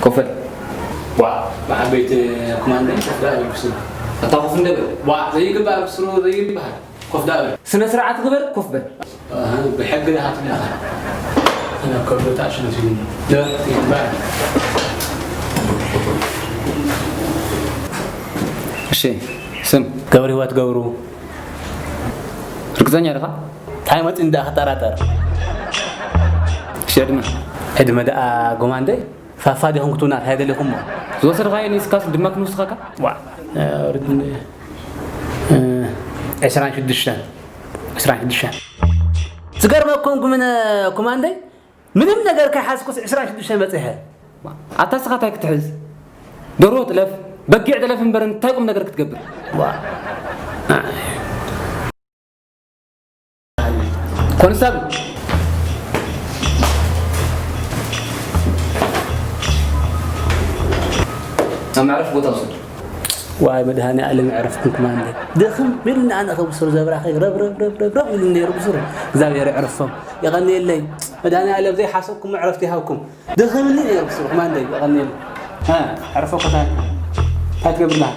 ኮፈል። ዋ፣ ብዓበይቲ ኮማንደር ኮፍ ደኣ በል ብስሩ። ኣታ ኮፍ እንደ በል። ዋ፣ ዘይግባእ ብስሩ ዘይግባእ። ኮፍ ደኣ በል። ስነ ስርዓት ግበር፣ ኮፍ በል። ኣህ፣ ብሕጊ ደኣ ክትብላ። ኣነ ከብዶ ተኣሽነት እዩ። ደ፣ ይግባእ። እሺ፣ ስም? ገብረ ህይወት ገብሩ። ርግጸኛ ዲኻ? እንታይ መጺኡ እንዳ ክጠራጠር? እሺ፣ ዕድመ? ዕድመ ደኣ ጎማንደይ? ፋፋ ዲኹም ክትብሉና እንታይ ደሊኹሞ? ዝወሰድካዮ ኒስካስ ድማ ክንውስኸካ? ዋ፣ እ፣ ርድን፣ እ፣ ዕስራን ሽዱሽተን። ዕስራን ሽዱሽተን። ዝገርመኩም ግን፣ ኮማንደይ፣ ምንም ነገር ከይሓዝኩስ ዕስራን ሽዱሽተን በጺሐ። ኣታ ስኻ እንታይ ክትሕዝ? ደርሆ ጥለፍ፣ በጊዕ ጥለፍ እምበር እንታይ ቁም ነገር ክትገብር? ዋ። ኮንስታብል። ኣብ መዕረፊ ቦታ ውሰድ። ዋይ መድሃኔ ዓለም ዕረፍኩም ክማንደ። ድኽም ኢሉኒ ኣነ ከብስሩ ዘብራኸይ ረብ ረብ ረብ ረብ ረብ ኢሉኒ ነይሩ ብስሩ። እግዚኣብሔር ዕረፎም። የቐንየለይ። መድሃኔ ዓለም ዘይሓሰብኩም ዕረፍቲ ይሃብኩም። ድኽምኒ ነይሩ ብስሩ ክማንደ። የቐንየለይ። እ፣ ዕረፎ ኮታ። እንታይ ትገብር ኣለኻ?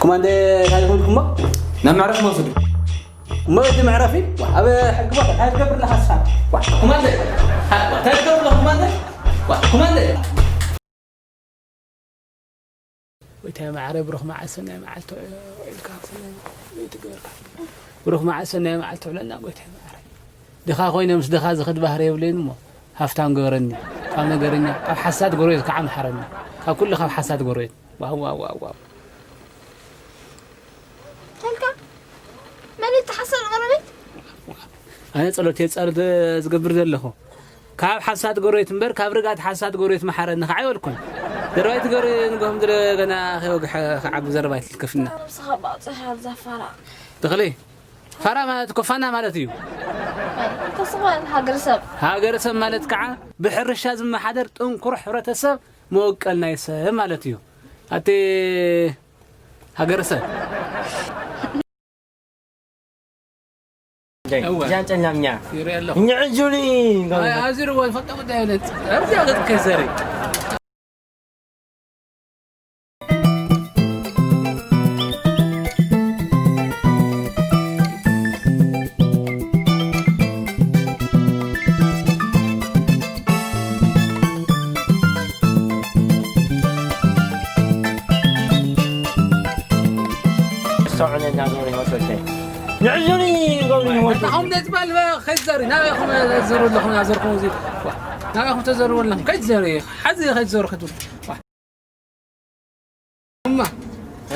ኮማንደ እንታይ ዝኾንኩሞ? ናብ መዕረፊ መውሰዱ። እሞ እቲ መዕረፊ ኣብ ሕጊ ቦታ እንታይ ትገብር ኣለኻ ንስኻ? ዋ፣ ኮማንደር፣ ዋ፣ እንታይ ትገብር ኣለኻ ኮማንደር? ዋ፣ ኮማንደር። ጎይታይ መዓረ ብሩኽ መዓልቲ ሰናይ መዓልቲ ውዒልካ፣ ሰናይ መዓልቲ ይትግበርካ። ብሩኽ መዓልቲ ሰናይ መዓልቲ ውዕለና ጎይታይ መዓረ። ድኻ ኮይነ ምስ ድኻ ዝኸድ ባህሪ የብለይን እሞ ሃፍታም ግበረኒ። ካብ ነገረኛ፣ ካብ ሓሳድ ጎረቤት ከዓ መሓረኒ። ካብ ኩሉ ካብ ሓሳድ ጎረቤት። ዋው፣ ዋው፣ ዋው፣ ዋው። ተልካ፣ መን እዩ እቲ ሓሳድ ጎረቤት? ኣነ ጸሎት እየ ጸሎት ዝገብር ዘለኹ። ካብ ሓሳድ ጎረቤት እምበር፣ ካብ ርግኣት ሓሳድ ጎረቤት መሓረኒ ከዓ ኣይበልኩን። ዘረባ ኣይትገሪ፣ ንጎም ዝለ ገና ከይወግሐ ክዓቢ ዘረባ ኣይትልከፍና። ነብስኻ ባውፅኻ ኣብዛ ፋራ። ተኽሊ፣ ፋራ ማለት እኮ ፋና ማለት እዩ። ተስፋ ሃገረሰብ። ሃገረሰብ ማለት ከዓ ብሕርሻ ዝመሓደር ጥንኩር ሕብረተሰብ መወቀል ናይ ሰብ ማለት እዩ። ኣቲ ሃገረሰብ። እወ። እዚኣን ጨላምኛ። ይርኢ ኣለኹ። ንዕዙኒ። ኣይ፣ ኣዚርዎ ዝፈልጦ ጉዳይ የለን። ኣብዚኣ ገጽ ከይዘሪ። ኣስተውዕለና ገብረ ህይወት ወልደ። ንዕዙኒ ገብረ ህይወት ወልደ። ኣታኹም ደስ በል፣ ከይትዘሪ፣ ናበይኹም ተዘሩ ኣለኹም? ኣዘርኩም እዚ። ዋ፣ ናበይኹም ተዘሩ ኣለኹም? ከይትዘሪ፣ ሓዚ ከይትዘሩ ክትብሉ። ዋ። እማ።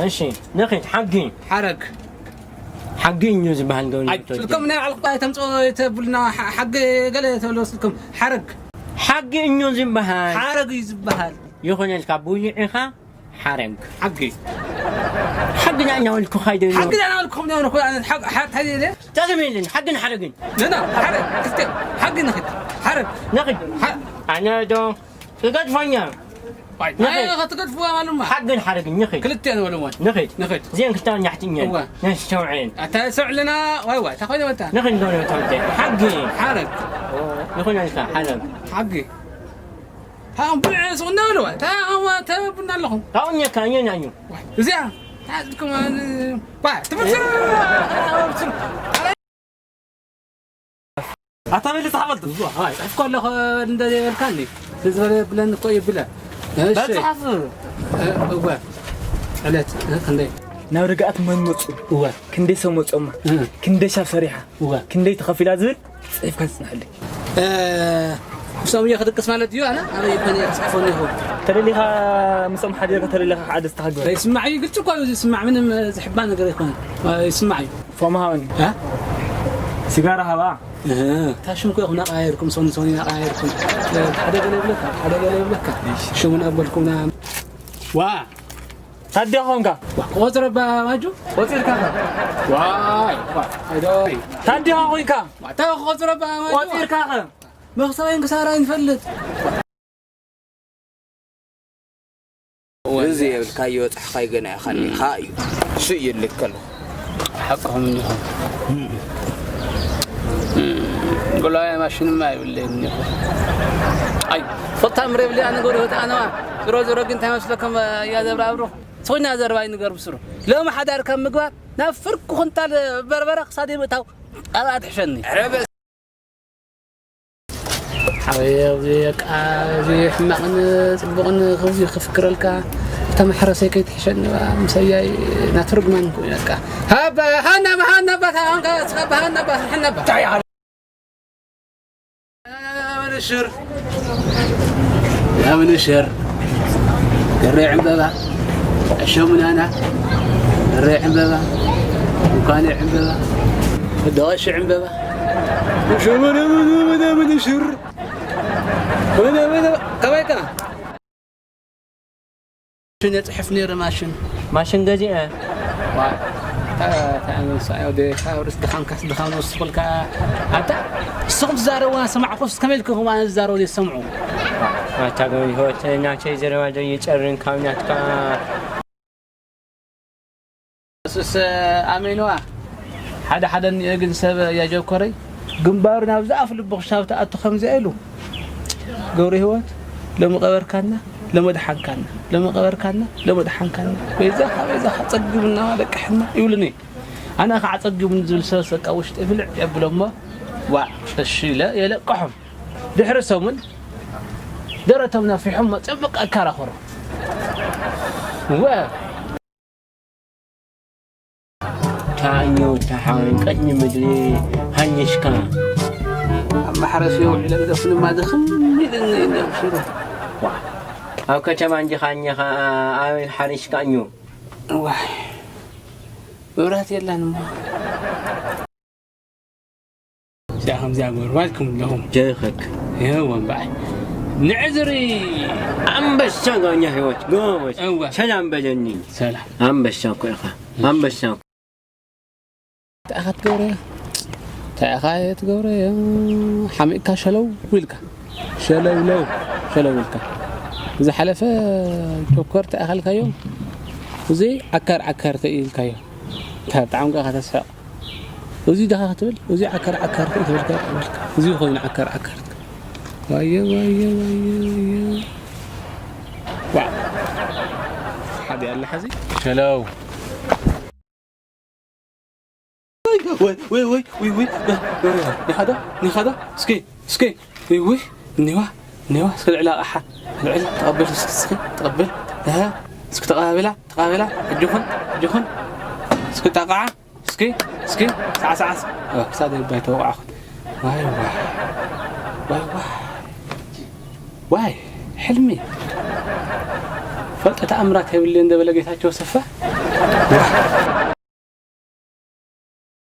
እሺ፣ ንኺድ፣ ሓጊ። ሓረግ። ሓጊ እዩ ዝበሃል ገብረ ኣይ፣ ህይወት ወልደ። ስልኩም ናይ ባዕልኩም ኣይተምጽኦ፣ ኣይተብሉና፣ ሓ-፣ ሓጊ ገለ ተብሎ ስልኩም። ሓረግ። ሓጊ እዩ ዝበሃል። ሓረግ እዩ ዝበሃል። ይኹነልካ፣ ብዙሕ ኢኻ። ሓረግ። ሓጊ። ሓጊ ና እናበልኩ ካይደ ሓጊ ና እናበልኩ ከም ነበርኩ ኣነ ሓ-፣ ሓ-፣ እንታይ ኢለ? ጸገም የለን፣ ሓግን ሓረግን። ና፣ ና፣ ሓረግ፣ ክልተ፣ ሓጊ ንኺድ። ሓረግ። ንኺድ። ሓ-፣ ኣነ ዶ ክገድፎኛ? ዋይ፣ ንኺድ። ኣይ፣ ክትገድፍዋ ማለማ። ሓግን ሓረግን፣ ንኺድ። ክልተ ንበልዎ። ንኺድ። ንኺድ። እዚአን ክልተ ናሕትኛን። እዋ። ነስተውዕል። ኣታ ሰውዕልና፣ ዋይ፣ ዋይ፣ እንታይ ኮይነ መታ? ንኺድ ዶ ነው ተወልደ? ሓጊ። ሓረግ። ይኹነልካ፣ ሓረግ። ሓጊ። ሃም ብልዕ ስቕ እናበሉ፣ ታ፣ ዋ፣ ተ ቡና ኣለኹም። ታውን የካ፣ እኛ ናኙ። እዚኣ፣ ታ፣ ዝኩም፣ ባ፣ ትምህርቲ ስራ፣ ኣታ በሊ ተሓበልቱ። እዋ፣ ሃይ፣ ጽሕፍ ከሎ እንደ ዘይበልካኒ፣ ንዝበለ ብለን እኮ ይብለ። እሺ። መጽሓፍ። እ፣ እወ። ዕለት፣ እ፣ ክንደይ? ናብ ርግኣት መን መጹ? እወ። ክንደይ ሰብ መጾማ? እ። ክንደይ ሻብ ሰሪሓ? እወ። ክንደይ ተኸፊላ ዝብል ጽሒፍካ ትጽናሓለይ። እ፣ ምስኦም እየ ክድቅስ ማለት እዩ፣ ኣነ ኣበይ ይኮን እየ ክጽሕፎ እኒኹ? ተደሊኻ ምስኦም ሓዲርካ ተደሊኻ ከዓ ደስታ ክግበር። ይስማዕ እዩ፣ ግልጺ እኮ እዩ ዝስማዕ፣ ምንም ዝሕባእ ነገር ኣይኮነን። እ፣ ይስማዕ እዩ። ፎም ሃበኒ። እ? ሲጋራ ሃባ። እ፣ እታ ሽም እኮ ኢኹም እናቀያየርኩም፣ ሶኒ ሶኒ እናቀያየርኩም። እ፣ ሓደ ገለ ይብለካ፣ ሓደ ገለ ይብለካ። እሺ። ሽሙን ኣበልኩምና። ዋ! ታዲያ ኾንካ? ዋ፣ ቆጽረ ባ ማጁ? ቆጺርካ ኸ? ዋይ፣ ዋ፣ ኣይዶ። ታዲያ ኾንካ? ዋ፣ ታ ቆጽረ ባ ማጁ? ቆጺርካ ኸ? መኽሰበይን ክሳራይን ፈልጥ። እዚ የብልካዮ፣ ጻሕኻይ ገና ኢኻ እኒኻ እዩ። እሱ እዩ ልከሉ። ሓቅኹም እኒኹም። ጎላያ ማሽንማ የብለይን እኮ። ኣይ፣ ፈታም ሬብሊ ኣነ ጎሪ ወጣ ኣነዋ። ዝሮ ዝሮ ግን እንታይ መስለኩም? እያ ዘብራብሩ። ሶኛ ዘርባይ ንገር ብስሩ። ሎም ሓዳር ካብ ምግባር ናብ ፍርቂ ኩንታል በርበረ ክሳድ ምእታው ኣብኣ ትሕሸኒ። ሓወየ፣ እዚ በቃ፣ እዚ ሕማቕን ጽቡቕን ከዚ ክፍክረልካ፣ እታ ማሕረሰይ ከይትሕሸኒ፣ ምሰያይ ናትርግማን እኮ እዩ፣ በቃ። ሃባ፣ ሃናባ፣ ሃናባ፣ ሃናባ፣ ሃናባ፣ ሃናባ። ምንሽር፣ ያ ምንሽር፣ ገሬ ዕምበባ፣ ዕሾ ምናና፣ ገሬ ዕምበባ፣ እንኳኔ ዕምበባ፣ ደቐሽ ዕምበባ፣ ምንሽር፣ ምንሽር፣ ምንሽር፣ ምንሽር፣ ከመይካ? ሽን የጽሕፍ ነይረ ማሽን። ማሽን ገዚአ። ዋ፣ እታ፣ እታ ኣንበሳ፣ ያው፣ ደ-፣ ካብ ርእሲ ድኻምካስ ድኻም ንወስኹልካ። ኣታ፣ ንስኹም ትዛረብዋ ሰማዕኩስ፣ ከመይ ኢልኩም ኣነ ዝዛረቦ ዘይሰምዑ? ኣታ ግን ህይወት ናተይ ዘረባ ዘይጸርን ካብ ናትካ። የሱስ ኣሜንዋ። ሓደ ሓደ እኒኦ ግን ሰብ ያጀኮረይ ግንባሩ ናብ ዝኣፍ ልቡ ክሻብ ተኣቱ ከምዚኣ ኢሉ። ገብረ ህይወት፣ ሎሚ ቀበርካና፣ ሎሚ ደሓንካና፣ ሎሚ ቀበርካና፣ ሎሚ ደሓንካና። በይዛኻ፣ በይዛኻ፣ ጸግብና፣ ደቅሕና ይብሉኒ። ኣነ ኸዓ ጸግብኒ ዝብል ሰበስ በቃ ውሽጢ ብልዕ የብሎ እሞ፣ ዋዕ፣ እሺ ኢለ የለቅሖም። ድሕሪ ሰሙን ደረቶም ነፊሖም መጺኦም በቃ ይከራኸሩ። ወ- ታኞ ተሓወን ቀኝ ምድሪ ሃንሽካ። ኣብ ማሕረስ የውዒለ ግደፍንማ ድኽም ኢልኒ እኒኦ ብስሩ። ዋ፣ ኣብ ከተማ እንዲኻ እኒኻ ኣበይ ሓሪሽካ እኞ? ዋይ፣ መብራት የላን እሞ። እዚኣ ከምዚኣ ገበሩ ማለትኩም ኣለኹም። ጀይኸክ። ይኸው እምበኣር። ንዕዝሪ። ኣንበሳ ጋኛ ህይወት፣ ጎበዝ። እወ። ሰላም በለኒ። ሰላም። ኣንበሳ እኮ ኢኻ። ኣንበሳ እኮ። እንታይ ኢኻ ትገብረዮ? እንታይ ኢኻ ትገብረዮ? ሓሚእካ ሸለው ኢልካ። ሸለውለው፣ ሸለው ኢልካ። ዝሓለፈ ጆከር እንታይ ኢኻ ኢልካዮ? እዚ ዓካር ዓካር ኢልካዮ። እንታይ ብጣዕሚ ኢኻ ተስሕቕ። እዚ ድኻ ክትብል፣ እዚ ዓካር ዓካር ክትብል ከ፣ እዚ ኮይኑ ዓካር ዓካር። ዋየ፣ ዋየ፣ ዋየ፣ ዋየ። ዋዕ። ሓደ ያለ ሓዚ? ሸለው። ወይ፣ ወይ፣ ወይ፣ ወይ፣ ወይ፣ ወይ፣ ኒኻዶ፣ ኒኻዶ፣ እስኪ፣ እስኪ፣ ወይ፣ ወይ፣ ኒዋ፣ ኒዋ፣ እስኪ ልዕላ ኣቕሓ፣ ልዕል፣ ተቐብል፣ እስኪ፣ እስኪ፣ ተቐብል፣ እህ፣ እስኪ ተቐባበላ፣ ተቐባበላ፣ ሕጂ ኹን፣ ሕጂ ኹን፣ እስኪ ጣቕዓ። እስኪ፣ እስኪ፣ ሳዕ፣ ሳዕ፣ ሳዕ። እ፣ ክሳብ ይባይ ተወቃዕኹት። ዋይ፣ ዋይ። ዋይ፣ ዋይ። ዋይ፣ ሕልሚ። ፈልጠ ተኣምራት የብልኝ እንደበለ ጌታቸው ሰፋ።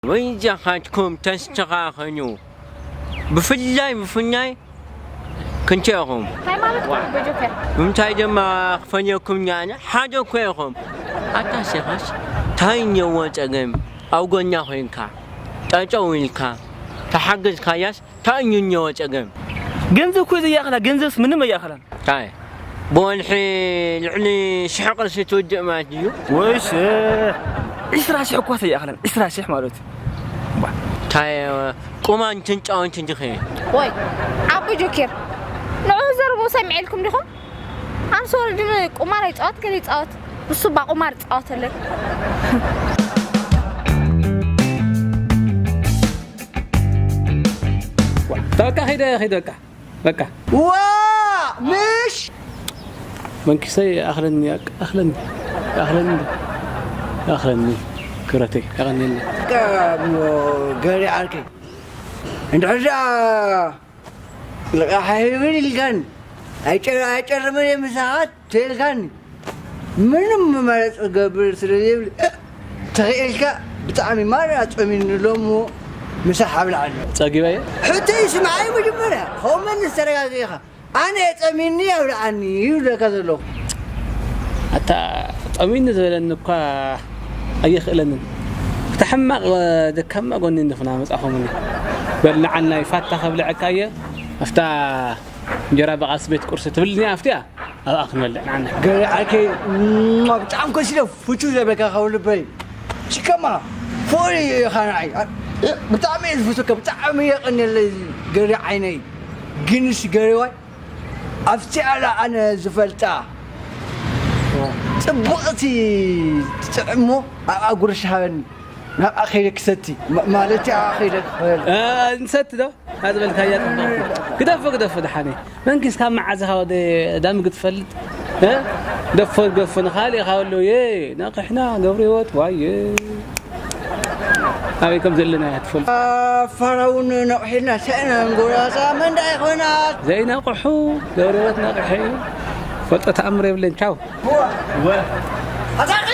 ወይጃኻትኩም ተስተኻኸኑ። ብፍላይ፣ ብፍላይ ክንቲኦም። እንታይ ማለት እዩ በጆከር? እንታይ ድማ ክፈልየኩም እየ ኣነ? ሓደ እኮ ኢኹም። ኣታ ሴኻስ እንታይ እኒአዎ ጸገም? ኣብ ጎና ኮይንካ፣ ጠጠው ኢልካ፣ ተሓገዝካያስ እንታይ እዩ እኒአዎ ጸገም? ገንዘብ እኮ ዘያኽላ፣ ገንዘብስ ምንም ኣያኽላን። እንታይ? ብወርሒ ልዕሊ ሽሕ ቅርሺ ትውድእ ማለት ድዩ? ወይስ ዒስራ ሽሕ እኳ ኣያኽላን፣ ዒስራ ሽሕ ማለት እዩ። እንታይ ቁማር እንትንጫወት እንዲኺ? ወይ፣ ኣቦ ጆኬር፣ ንዑ ዘርቡ ሰሚዐልኩም ዲኹም? ኣምሶር ግን ቁማር ኣይጻወት፣ ገለ ይጻወት። ንሱ ባ ቁማር ይጻወተለይ። በቃ ኸይደ፣ ኸይደ በቃ። በቃ። ዋ! ምሽ! መንኪሰይ ኣኽለኒ፣ ኣክ-፣ ኣኽለኒ፣ ኣኽለኒ፣ ኣኽለኒ፣ ክብረተይ፣ የቐንየለይ። በቃ፣ እሞ፣ ገሪ ዓርከይ። እንድሕር ደኣ ልቓሕ ኣይህብን ኢልካኒ። ኣይጨ-፣ ኣይጨርምን እየ ምሳኻ ተልካኒ። ምንም መመረፂ ክገብር ስለ ዘይብል፣ ተኽኢልካ ብጣዕሚ ማራ ጸሚኒ ኣሎ እሞ ምሳሕ ኣብልዓኒ። ጸጊበ እየ። ሕቶይ ስምዓይ መጀመርያ፣ ከምኡ መልስ ተረጋጊእኻ። ኣነ እየ ጸሚኒ ኣብልዓኒ ይብለካ ዘለኹ። ኣታ ጸሚኒ ዝበለኒ እኳ ኣየኽእለንን። እቲ ሕማቕ ደካማ ጎኒ እንድኽና መጻኹምኒ። በል ንዓናይ ፋታ ከብልዐካ እየ። ኣፍታ እንጀራ ብቓልሲ ቤት ቁርሲ ትብልኒ ኣፍትያ። ኣብኣ ክንበልዕ ንዓና። ገለ ዓርከይ፣ ሟ፣ ብጣዕሚ ከሲለ ፍቱ ዘበካ ካብ ልበይ። ሽከማ፣ ፍቕሪ ኢኻ ንዓይ። ኣ-፣ ብጣዕሚ እየ ዝፍትወካ፣ ብጣዕሚ የቐንየለይ ገሪ ዓይነይ። ግንስ ገሪዋይ ኣብቲ ኣላ ኣነ ዝፈልጣ ጽቡቕቲ ትጥዕሞ ኣብኣ ጉርሽ ሃበኒ። ናብኣ ከይደ ክሰቲ ማ- ማለት'ያ ከይደ ክበል። ንሰቲ ዶ ኣዝበልካያ ግደፎ ግደፎ ደሓነ መንኪስ ካብ መዓዝኻ ወደ ዳምግ ትፈልጥ ግደፎ ግደፎ ንኻልእ ኢኻ ወሎ የ ነቕሕና ገብረ ህይወት ዋየ ኣበይ ከም ዘለና እያ ትፈልጥ ፋራውን ነቕሒልና ሰእና ንጎራሳ መንዳ ይኾናት ዘይነቕሑ ገብረ ህይወት ነቕሒ ፈልጦ ተኣምር የብለን ቻው ኣታቂ